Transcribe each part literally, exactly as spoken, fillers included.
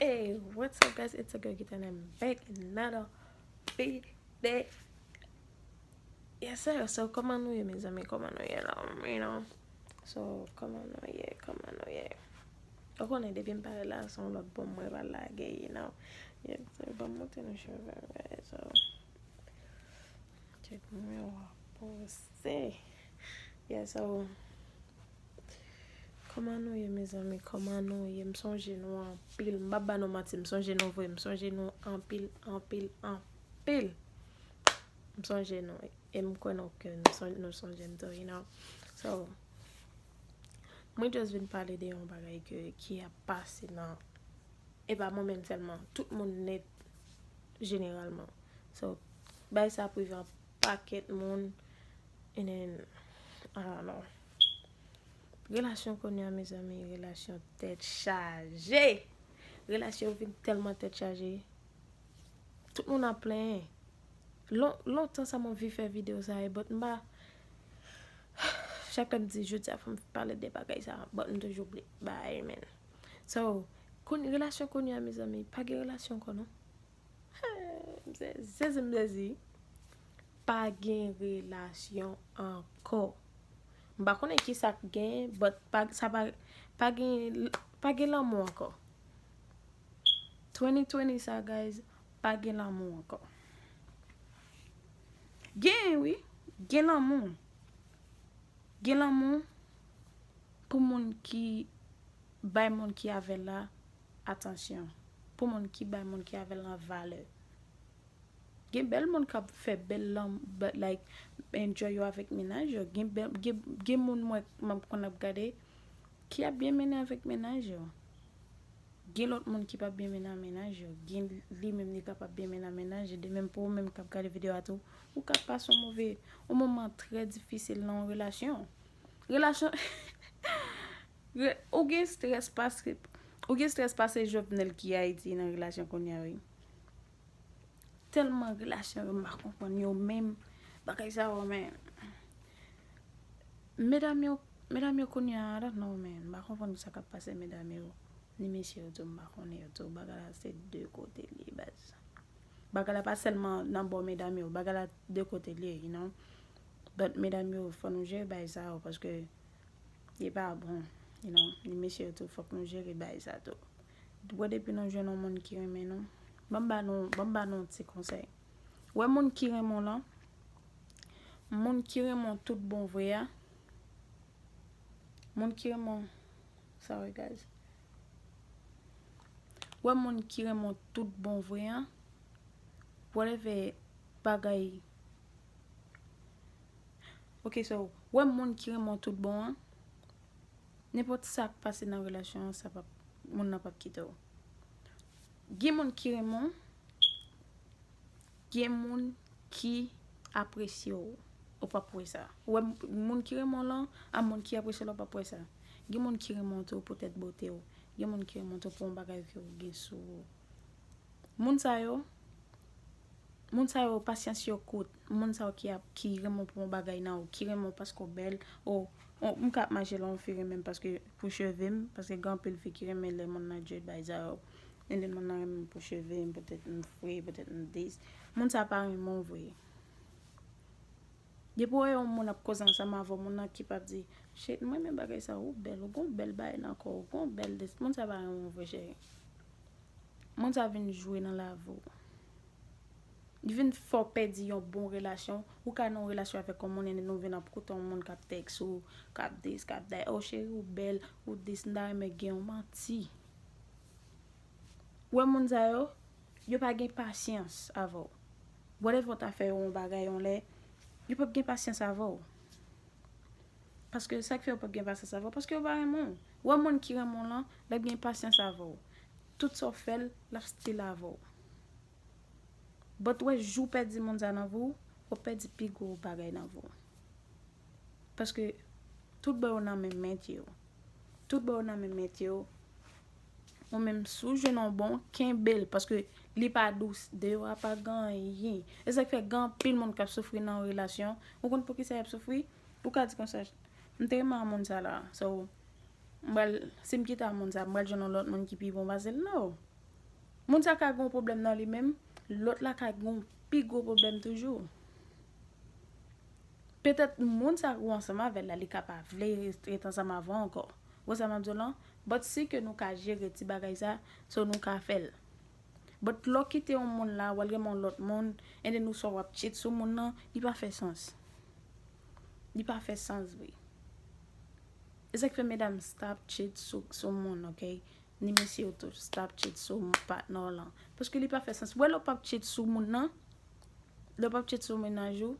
Hey, what's up, guys? It's your girl Gita, and I'm back in another video. Yes, sir. So, kòman nou ye, mezanmi? Kòman nou ye la? You know? So, kòman nou ye? Kòman nou ye? Ou konnen, depi m parèt la, se yon lòt bon mwen pa lage, you know? Yes, sir. Ban m montre nou cheve, guys. So, check mwen w ap poze. Yeah, so, kòman nou ye, mezanmi? Kòman nou ye? M sonje nou anpil. M p ap ba nou manti, m sonje nou vre. M sonje nou anpil, anpil, anpil. M sonje nou. E m kwè nou ke nou son-, nou sonje m tou, you know. So, mwen just vin pale de yon bagay ke, ki ap pase nan, e pa mwen menm sèlman, tout moun nèt, jeneralman. So, bagay sa ap rive yon pakèt moun, and then, I don't know. Relasyon kounye a, mezanmi, relasyon tèt chaje. Relasyon vin tèlman tèt chaje. Tout moun ap plenyen. Lon-, lontan sa m anvi fè videyo sa, e, but m pa, chak lè m di jodi a fò m pale de bagay sa, but m toujou bliye. Bay, man. So, kounye, relasyon kounye a, mezanmi, pa gen relasyon ankò, non. M sezi, m sezi. Pa gen relasyon ankò. M pa konnen ki sa k genyen, but pa, sa pa, pa gen, pa gen lanmou ankò. Twenty twenty sa, guys, pa gen lanmou ankò. Gen, wi, gen lanmou. Gen lanmou pou moun ki bay moun ki avè l la atansyon. Pou moun ki bay moun ki avè l lan valè. Gen bèl moun k ap fè bèl lan, but, like, enjoy yo avèk mennaj yo. Gen bèl, gen, gen moun mwen, m ap konn ap gade, ki ap byen mennen avèk mennaj yo. Gen lòt moun ki p ap byen mennen a mennaj yo. Gen li menm li kapab byen mennen a mennaj yo. De menm pou ou menm k ap gade videyo a tou, ou ka pase yon move, yon moman trè difisil nan yon relasyon. Relasyon, re-, ou gen strès pase, ou gen strès pase Jovenel ki Ayiti nan relasyon kounye a, wi. Tèlman relasyon yo m pa konprann yo menm. Bagay sa yo, men. Medam yo, medam yo kounye a, I don't know, man. M pa konprann sa k ap pase medam yo. Ni mesye yo tou, m pa konnen yo tou. Bagay la se de kote li ye, baz. Bagay la pa sèlman nan bò medam yo. Bagay la de kote li ye, you know. But medam yo, fò nou jere bagay sa yo, paske li pa bon, you know. Ni mesye yo tou, fòk nou jere bagay sa tou. Wè depi nou jwenn yon moun ki renmen nou, ban m ba nou, ban m ba nou yon ti konsèy. Wè moun ki renmen w lan, moun ki renmen w tout bon vre a, moun ki renmen w, sorry guys. Wè moun ki renmen w tout bon vre a, whatever bagay. Ok, so, wè moun ki renmen w tout bon an, nenpòt sa k pase nan relasyon an, sa p ap, moun nan p ap kite w. Gen moun ki renmen w, gen moun ki apresye w, ou p ap wè sa. Wè m-, moun ki renmen w lan, a moun ki apresye w lan, w p ap wè sa. Gen moun ki renmen w tou poutèt bote w. Gen moun ki renmen w tou pou yon bagay ke w gen sou ou. Moun sa yo, moun sa yo, pasyans yo kout. Moun sa yo ki ap, ki renmen w pou yon bagay nan ou, ki renmen w paske w bèl, o, o, m ka ap mache la yon fi renmen m paske pou cheve m, paske gen anpil fi ki renmen lè moun nan dread bagay sa yo. And then moun nan renmen m pou cheve m, poutèt m fre, poutèt m dis. Moun sa pa renmen w vre. Depi w wè yon moun ap koze ansanm avè w, moun nan ki p ap di, "Cheri, m renmen bagay sa, ou bèl, ou gon bèl bagay nan kò w, ou gon bèl dis." Moun sa pa renmen w vre, cheri. Moun sa vin jwe nan lavi w. Li vin fè w pèdi yon bon relasyon. Ou ka nan yon relasyon avèk yon moun, and then ou vin ap koute yon moun k ap tèks ou, k ap dis, k ap day, "Oh, cheri, ou bèl, ou dis, m ta renmen gen yon manti." Ou wè moun sa yo, yo pa gen pasyans avè w. Whatever w ta fè yo yon bagay yon lè, yo p ap gen pasyans avè w. Paske sa k fè yo p ap gen pasyans avè w, paske yo pa renmen w. Ou wè moun ki renmen w lan, l ap gen pasyans avè w. Tout sa w fè l, l ap still avè w. But wè, jou w pèdi moun sa nan vi w, w ap pèdi pi gwo bagay nan vi w. Paske tout bagay yo nan men mèt yo. Tout bagay yo nan men mèt yo. Ou menm, si w jwenn yon bon, kenbe l, paske li pa dous, deyò a pa gen anyen. E sa k fè gen anpil moun k ap soufri nan yon relasyon. Ou konn poukisa y ap soufri? Ou ka di konsa, "M te renmen a moun sa la, so, m pral, si m kite a moun sa, m pral jwenn yon lòt moun ki pi bon pase l." No. Moun sa ka gen yon pwoblèm nan li menm, lòt la ka gen yon pi gwo pwoblèm toujou. Petèt moun sa ou ansanm avè l la, li ka pa vle ret ansanm avè w ankò. Ou wè sa m ap di w lan? But si ke nou ka jere ti bagay sa, so nou ka fè l. But lè w kite yon moun la, w al renmen yon lòt moun, and then ou swa w ap cheat sou moun nan, li pa fè sans. Li pa fè sans vre. E sa k fè medam stop cheat sou, sou moun, ok? Ni mesye yo tou, stop cheat sou patnè w lan. Paske li pa fè sans. Wè lè w p ap cheat sou moun nan, lè w p ap cheat sou mennaj ou,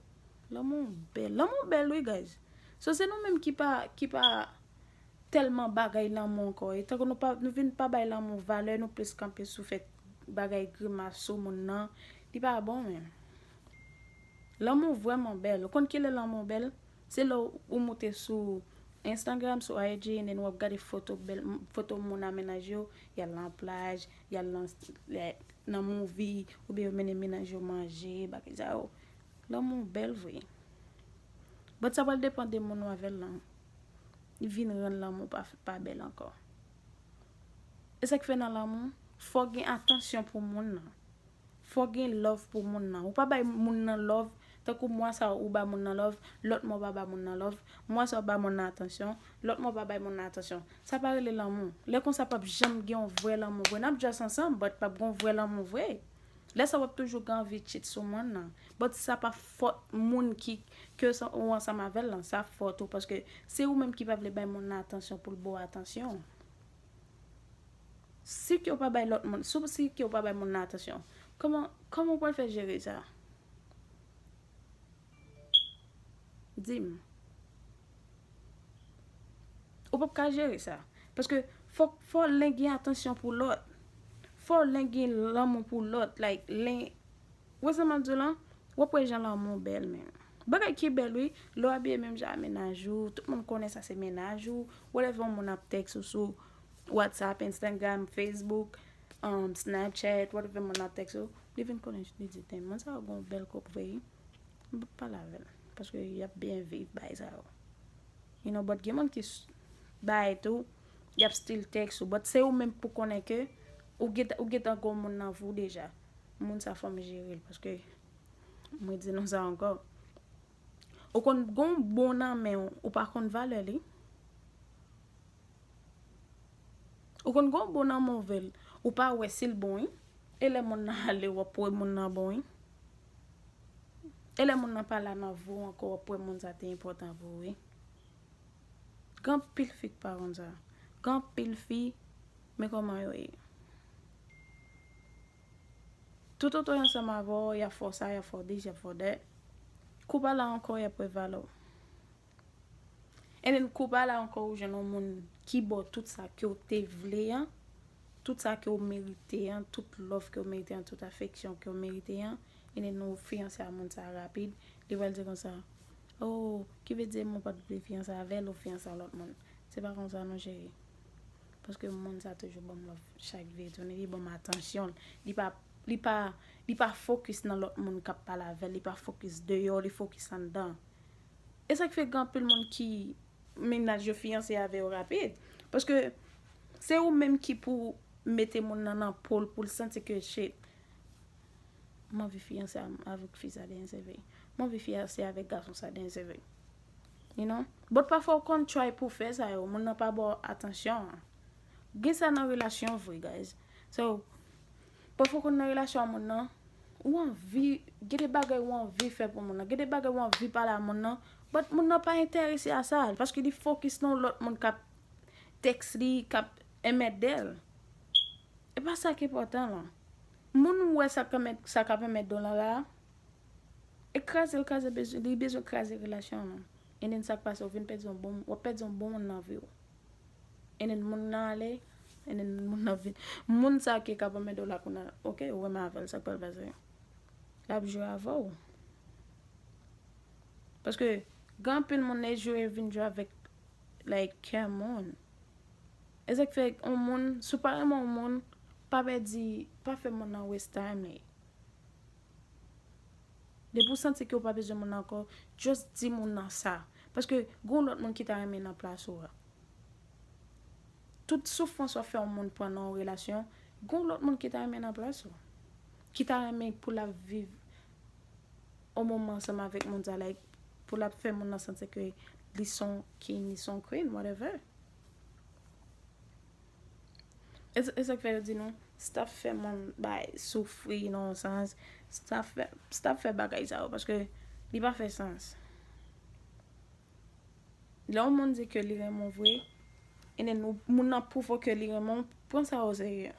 lanmou bèl. Lanmou bèl wi, guys. So se nou menm ki pa, ki pa tèlman bagay lanmou ankò. E tankou nou pa, nou vin pa bay lanmou valè, nou plis kanpe sou fè bagay grimas sou moun nan. Li pa bon menm. Lanmou vrèman bèl. Ou konn kilè lanmou bèl? Se lè w moute sou Instagram, sou I G, and then w ap gade foto bèl, foto moun ak mennaj yo, y al nan plaj, y al nan, nan movie, oubyen yo mennen mennaj yo manje, bagay sa yo. Lanmou bèl vre. But sa pral depann de moun ou avè l lan. Li vin rann lanmou pa, pa bèl ankò. E sa k fè nan lanmou, fò gen atansyon pou moun nan. Fò gen love pou moun nan. Ou pa bay moun nan love, tankou mwa sa ou ba moun nan love, lòt mwa ou pa ba moun nan love, mwa sa ou ba moun nan atansyon, lòt mwa ou pa bay moun nan atansyon. Sa pa rele lanmou. Lè konsa p ap janm gen yon vrè lanmou vre. N ap just ansanm, but p ap gen yon vrè lanmou vre. Lè sa w ap toujou gen anvi cheat sou moun nan. But sa pa fòt moun ki, ke sa, ou ansanm avè l lan, sa fòt ou, paske se ou menm ki pa vle bay moun nan atansyon pou l ba w atansyon. Si ke w pa bay lòt moun, si, si ke w pa bay moun nan atansyon, kòman, kòman w pral fè jere sa? Di m. Ou p ap ka jere sa. Paske fò, fò len gen atansyon pou lòt. Fò len gen lanmou pou lòt. Like, len, ou wè sa m ap di w lan? W ap wè jan lanmou bèl, men. Bagay ki bèl, wi, lè w abiye menm jan a mennaj ou, tout moun konnen sa se mennaj ou, whatever yon moun ap tèks ou sou WhatsApp, Instagram, Facebook, um, Snapchat, whatever moun ap tèks ou, li vin konnen, li di, "Damn, moun sa yo gen yon bèl kòb vre, wi." M p ap pale avè l, paske y ap byen viv bagay sa yo. You know, but gen moun ki s-, bay tou, y ap still tèks ou, but se ou menm pou konnen ke ou gen, ou gentan gen yon moun nan vi w deja. Moun sa fò m jere l, paske mwen di nou sa ankò. Ou konn gen yon bon nan men w, ou pa konn valè li. Ou konn gen yon bon nan men w, ou pa wè si l bon, wi. E lè moun nan ale, w ap wè moun nan bon, wi. E lè moun nan pa la nan vi w ankò, w ap wè moun sa te enpòtan pou ou, wi. Gen anpil fi k pa konn sa. Gen anpil fi, men kòman yo ye. Toutotan yo ansanm avè w, y ap fè w sa, y ap fè w this, y ap fè w that. Kou pa la ankò, y ap wè valè w. And then kou pa la ankò, ou jwenn yon moun ki ba w tout sa ke w te vle an, tout sa ke w merite an, tout love ke w merite an, tout afeksyon ke w merite an, and then ou fiyanse a moun sa rapid, li pral di konsa, "Oh, ki vle di mwen pa t vle fiyanse avè l, ou fiyanse a lòt moun." Se pa konsa non, cheri. Paske moun sa toujou ban m love chak vi tounen, li ban m atansyon. Li pa, li pa, li pa fokis nan lòt moun k ap pale avè l, li pa fokis deyò, li fokis anndan. E sa k fè gen anpil moun ki mennaj yo fiyanse avè yo rapid. Paske se ou menm ki pou mete moun nan nan po l pou l santi ke shit, m anvi fiyanse avèk fi sa demen se vre. M anvi fiyanse avèk gason sa demen se vre. You know? But pafwa ou konn try pou fè sa yo, moun nan pa ba w atansyon an. Gen sa nan relasyon vre, guys. So, pafwa ou konn nan relasyon a moun nan, ou anvi, gen de bagay ou anvi fè pou moun nan, gen de bagay ou anvi pale a moun nan, but moun nan pa enterese a sa, paske li fokis nan lòt moun k ap tèks li, k ap enmède l. E pa sa ki enpòtan la. Moun ou wè sa k ap enmède, sa k ap enmède w la la, e kraze l, kraze bezwen, li bezwen kraze relasyon an. And then sa k pase, ou vin pèdi yon bon, w ap pèdi yon bon moun nan vi w. And then moun nan ale, and then moun nan vin. Moun sa ki ka pèmèt w la kounye a, ok, ou renmen avè l, sa k pral pase? L ap jwe avè w. Paske gen anpil moun, lè jwe vin jwe avèk, like, kè moun. E sa k fè yon moun, si w pa renmen yon moun, pa pèdi, pa fè moun nan waste time li. Depi w santi ke w pa bezwen moun nan ankò, just di moun nan sa. Paske gen yon lòt moun ki ta renmen nan plas ou a. Tout soufrans w ap fè yon moun pran nan yon relasyon, Gon lòt moun ki ta renmen nan plas ou. Ki ta renmen pou l ap viv yon moman ansanm avèk moun sa, like, pou l ap fè moun nan santi ke li se yon king, li se yon queen, whatever. E sa k fè yo di nou, stop fè moun bay soufri nan yon sans, stop fè, stop fè bagay sa yo, paske li pa fè sans. Lè yon moun di ke li renmen w vre, and then ou, moun nan pwouve w ke li renmen w, pran sa o serye.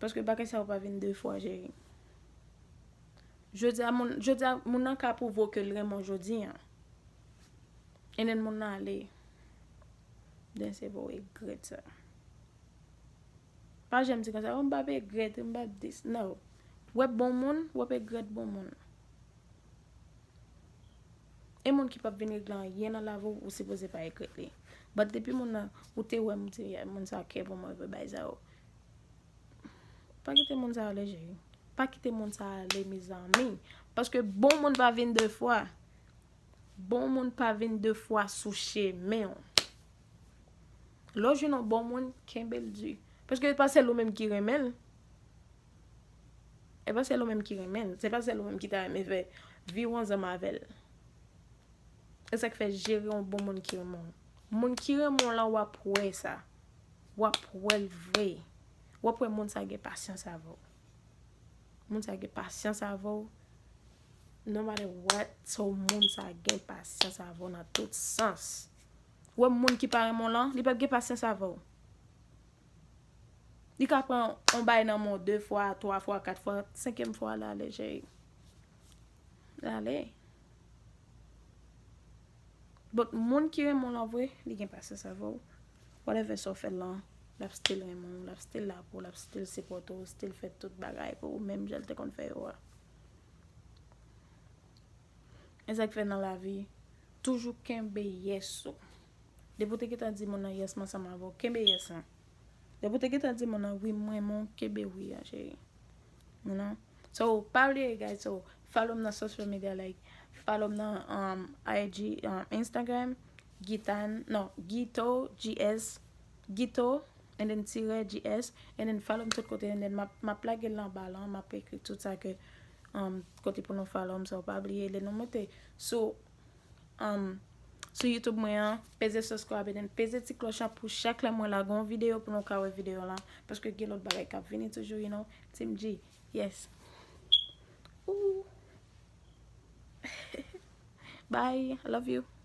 Paske bagay sa yo pa vin de fwa, cheri. Jodi a, moun, jodi a, moun nan ka pwouve w ke l renmen w jodi a. And then moun nan ale. Then se pou w regrèt sa. Pa janm di konsa, "Oh, m p ap regrèt, m p ap dis." No. W ap bon moun, w ap regrèt bon moun. E moun ki p ap vin regle anyen nan lavi w, ou sipoze pa regrèt li. But depi moun nan, ou te wè m di, "Yeah, moun sa kè pou mwen, vre bay sa yo." Pa kite moun sa ale, cheri. Pa kite moun sa ale, mezanmi. Paske bon moun pa vin de fwa. Bon moun pa vin de fwa sou chemen w. Lè w jwenn yon bon moun, kenbe l di. Paske e pa sèl ou menm ki renmen l. E pa sèl ou menm ki renmen l. Se pa sèl ou menm ki ta renmen fè vi w ansanm avè l. E sa k fè jere yon bon moun ki renmen w. Moun ki renmen w lan, w ap wè sa. W ap wè l vre. W ap wè moun sa gen pasyans avè w. Moun sa gen pasyans avè w. No matter what, so moun sa gen pasyans avè w nan tout sans. W wè moun ki pa renmen w lan, li p ap gen pasyans avè w. Li ka pran yon bagay nan men w de fwa, twa fwa, kat fwa, senkyèm fwa, l ale, cheri. L ale. But moun ki renmen w lan vre, li gen pasyans avè w. Whatever sa w fè l lan, l ap still renmen w, l ap still la pou w, l ap still sipòte w, still fè tout bagay pou ou, menm jan l te konn fè yo a. E sa k fè nan lavi, toujou kenbe yes ou. Depi w te gentan di moun nan yes, m ansanm avè w, kenbe yes lan. Depi w te gentan di moun nan wi, m renmen w, kenbe wi a, cheri. You know? So, pa bliye, guys. So, follow m nan social media, like, follow m nan um, I G, um, Instagram, Gitan, no, Gito, G S, Gito, and then tire G S, and then follow m tout kote, and then m ap, m ap lage l anba la, m ap ekri tout sa ke, um, kote pou nou follow m, so, pa bliye, lè nou monte sou, um, sou YouTube mwen an, peze subscribe, and then peze ti klòch lan pou chak lè mwen lage yon videyo pou nou ka wè videyo lan, paske gen lòt bagay k ap vini toujou, you know, Team G, yes. Ooh. Bye, I love you.